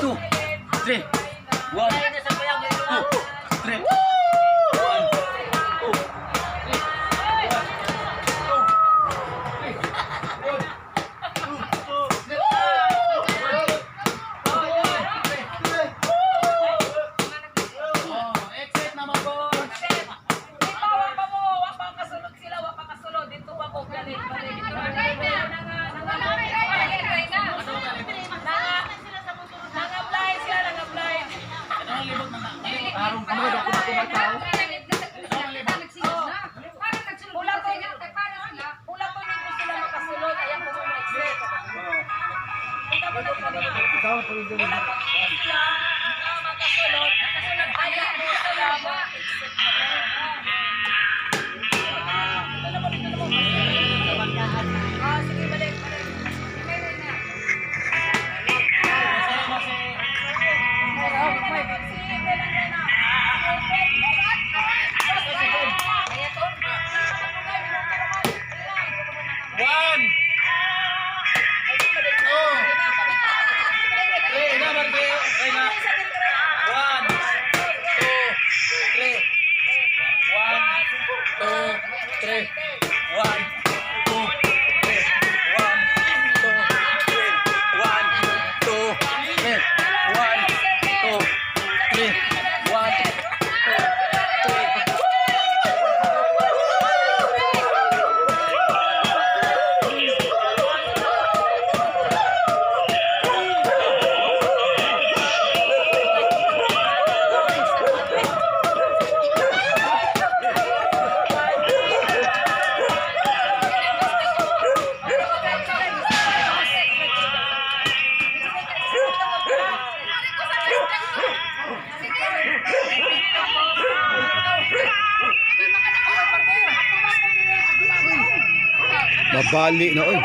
2, 3. 1, 2, 3. 1, 2, 3. Exit na mo. Wa pa mo, wa pa kasulod sila, wa pa kasulod. Dito pa ko balik, balik. Nang-apply sila, nang-apply. Arong kamo daw kumakumataw. Pula ko, pula ko nito sila makasulod. Ayaw ko mo exit. Punta mo na kanina. Pula ko nito sila nga makasulod. Ayaw ko sila ma-exit. Dito na mo, dito na mo. Ah, sige, balik, balik. One, two, three. Na, Marbe. Okay na. One, two, three. One, two, three. One, two, three. One, two, three. One, two, three. One, two, three. One, two, three. Mabali na oy.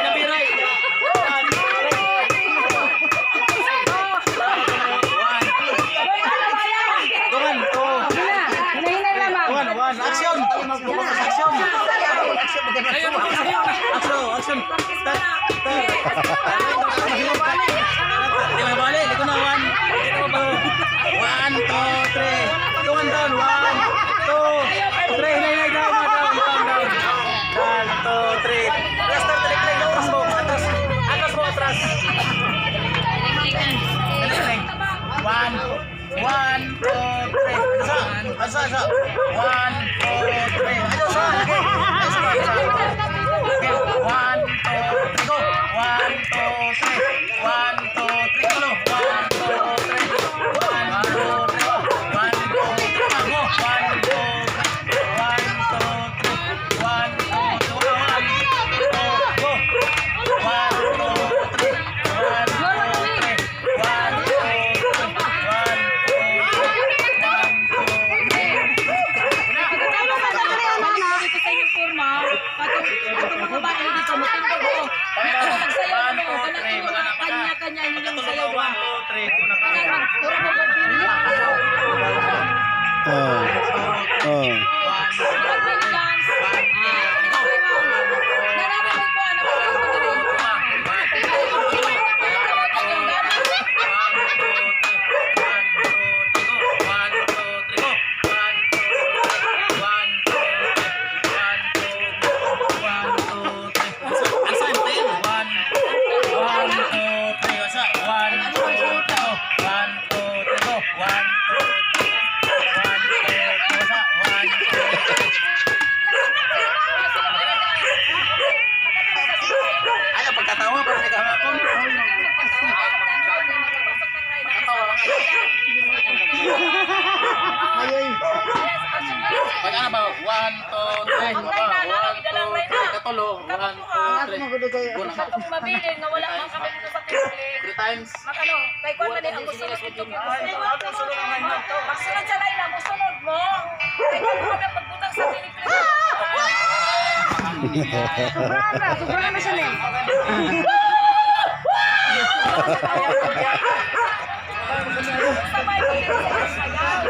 Nabiray. One, two, one, one. Action! Action! Action! Action! Start! Start! Di ba bali? Liko na. One, two, one, two, three. Two, one, down. One, two, three. Hinay, hinay, down, down, down, down. One, two, three. Atras, start, dali, dali. Atras mo, atras. Atras mo, atras. Dali, dali. One, one, two, three. Asa, asa, asa. One, two, three. Ayos, ah, okay. Ayos, ah, ayos, ah. Okay, one, two, three, go. One, two, three. One, two, three, go. One, two, three. One, two, three, go. One, two, three, go. One, two, three. One, two, three. One, two, three. One, two, go. One, two, three. One, two, three. One, two, three. One, two, three. One, two, three. Dito sa inyong forma, atong mga bae dito, matindog ko. Nagsayaw One, mo, two, kanang three, yung mga mga kanya-kanya ninyong sayaw ba? One, two, three. Kuna ka. Kanang magpura mo ba Ah. Ah. Murag belly dance. Ah, nararaman ko, ano ba yung pagkain? Ayaw, pagkatawa, parang nagkahapon. Pagkatawa lang Pag ano ba? One, two, three. Baba. One, two, three. Katulo. One, two, three. Guna ka. Katong mabilin nga wala man kami dito sa Tinglin. Three times. Makano, kay kwan man ang musulod dito. Magsunod sa Laila, musulod mo. Kay kwan kami ang pagbutang sa tinikling. Sobrahan na, sobrahan na siya na eh. Sabay ko dito sa sayaw.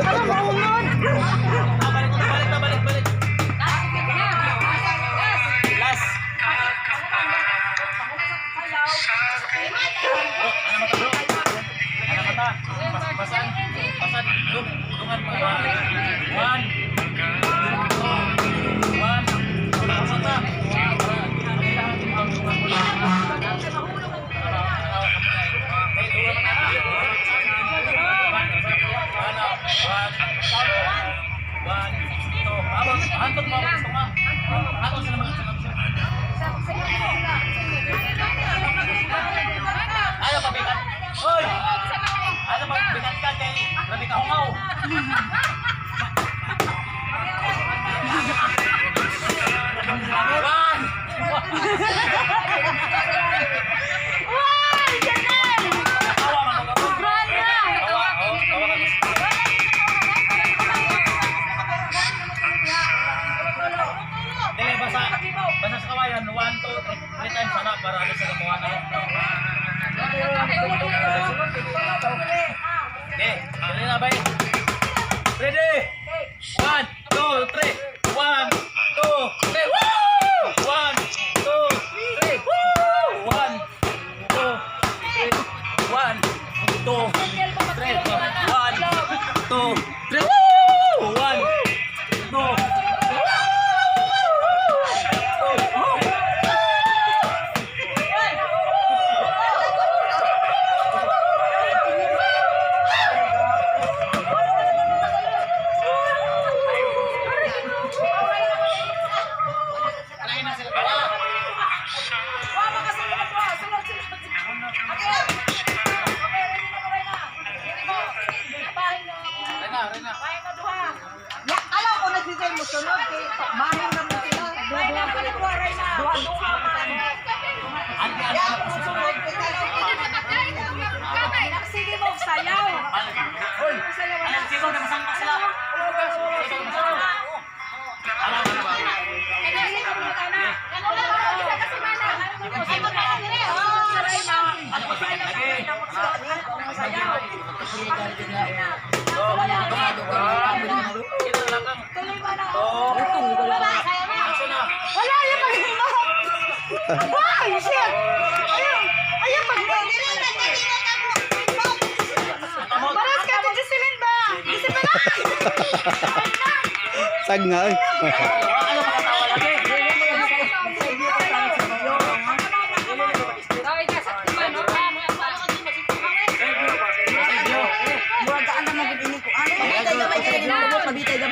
Ano, maunod? Balik, balik, balik, balik. Last. Bro, ano mata, bro? Ano mata? Pasan. Pasan. Dungan mo. One. Two. One. Pasan ta. One, two. Habang, hantod mo, gusto ka. Hantod sila mga Ayaw pabigat. Oy! Ayaw pabigat ka kay grabe ka hungaw. One! Wow, Janelle! Tawa man ko. Sobrahan na! Tawa, oh, tawa ka. Dili basa. Basa sa kawayan, 1 2 3. Three times ana para ano sa gumawa na. Okay, dili na bay. Ready? 1 2 3. 1 2 3. Woo! 1 2 3. Woo! 1 2 3. 1 2 3. 1 2 3. Woo! 1 2 Alay na sila. Tawa. Rena, Rena. Ya, alam ko nagsisay mo sunod kay mahin na mo sila. Duha-duha man. Anti, Ya, anti. ako sunod kay Sige mo, sayaw. Hoy! Alam, sigaw na masangka sila. Sigaw na masangka. Alam, ano ba? Ano ba? Lagi. Ito lang ang. To. Asa na? Wala yung paghimo. Wow, shit. Ayun, ayun pag Kamot. Paras ka to Jocelyn ba? Jocelyn ba? Tag nga oy. Ano makatawa lagi?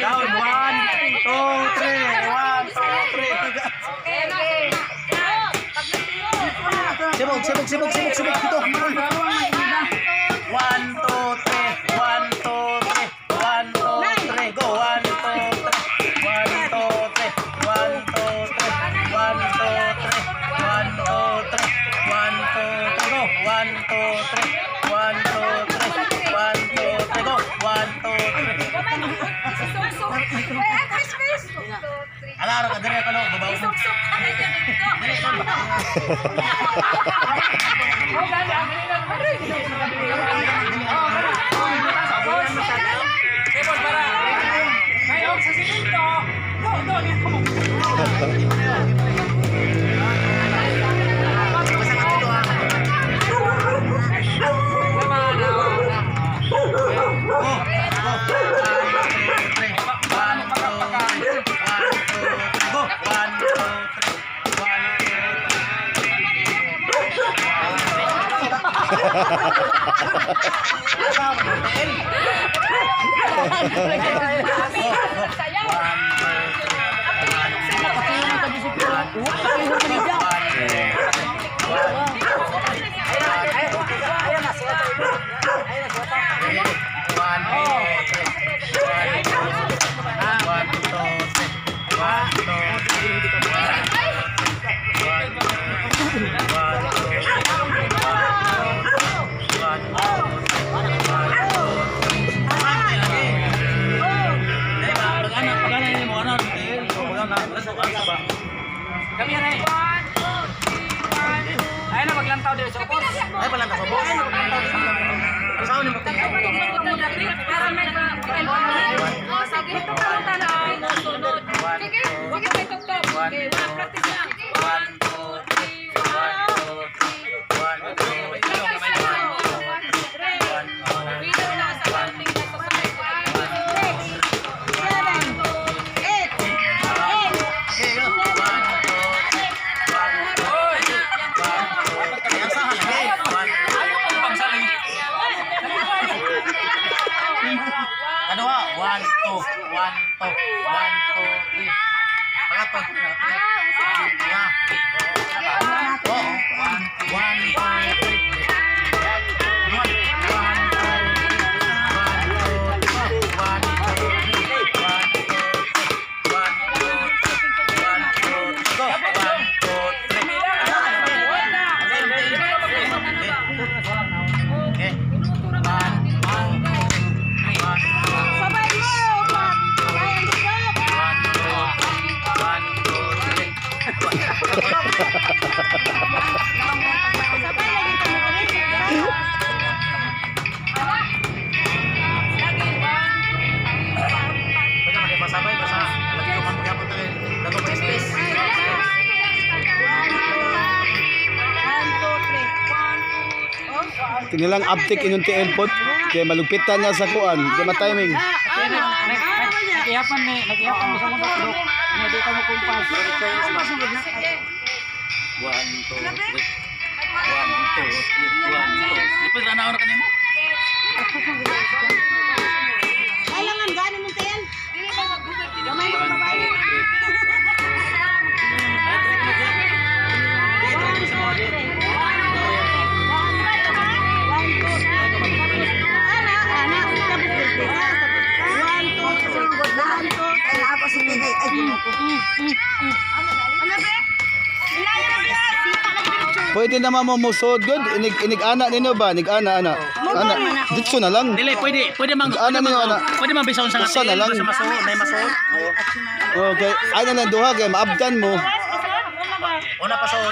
Down. 1, 2, 3. 1, 2, 3. Sibog, sibog, sibog, sibog, sibog dito. 1, 2, 3. 1, 2, 3. 1, 2, 3. Go. 1, 2, 3. 1, 2, 3. 1, 2, 3. 1, 2, 3. 1, 2, 3. 1, 2, 3. Go. 1, 2, 3. 1, 2, 3. 1, 2, 3. Go. 1, 2, 3. Alaro ka dire ka lo, babaw mo. Dire ka ba? Basta ka dito ah. Go. Go. 1, 2, 3. 1, 2, 3. 1, 2, 3. Go. 1, 2, 3. 1, 2, 1, 2, 3. 1, 2, 3. 1, 2, 3. Kami na eh. 1, 2, 3, 1, 2. Ay na maglantaw diri sa ubos. Ay pala ka boss. Ang saan nimo? Para may Oh, sige. Ito ka lang tanaw. Sunod. Sige, sige, may tugtog. Okay, wala practice lang. 1, 2, 3, 1, 2, 3. 1, 2, Ikaw, isa lang. 1, 2, 3. Video na sa counting na sa sabay. 1, 2, 7, 8, 8. Okay, go. 1, 2, Oy! 3. Ang saan lagi? 1. Ayaw kong pangsaling. Ano ha? 1, 2, 1, 2, 1, 2, 3. Pangatlo. Yeah. Oh, 1, 1, 2, 3. 1, 1, 2, 1, 2, 3. 1, 2, 1, 2, 1, 2, go. 1, 2, 3. Okay. 1, 2, 3. 1, Sabay mo! Sabay ang stop! 1, 2, 1, 2, 3. Sabay lagi ka mo kami. Lagi, 1, 2, 3. Pwede makipasabay basta lagi ko man magyapon tayo. Dago pa space. 1, 2, 3. Tinilang uptick inyong TL pod. Kaya malugpitan niya sa kuan. Kaya ma-timing. Nagiyapan ni, nagiyapan mo sa mga tulok. Hindi ka mo kumpas. Sige. 1, 2, 3. 1, 2, 3. 1, 2, 3. Pwede na na kanimo. Kailangan gani mong TL. Dili ba mag-Google? Gamay mo babae. Ana, ana, tapos 1, 2, 3. 1, 2, 3. Ako si Pigay. Ay, Ano be? Ilaya na biya. Sita lang diretso. Pwede naman mo musod good. Inig inig ana ninyo ba? Inig ana ana. Ana. Ditso na lang. Dili, pwede, pwede mang Ano niyo, ana? Pwede mang bisaon sa Usa na lang. Basta masuod, nay masuod. Okay. Ay na lang duha kay maabdan mo. Una pa suod.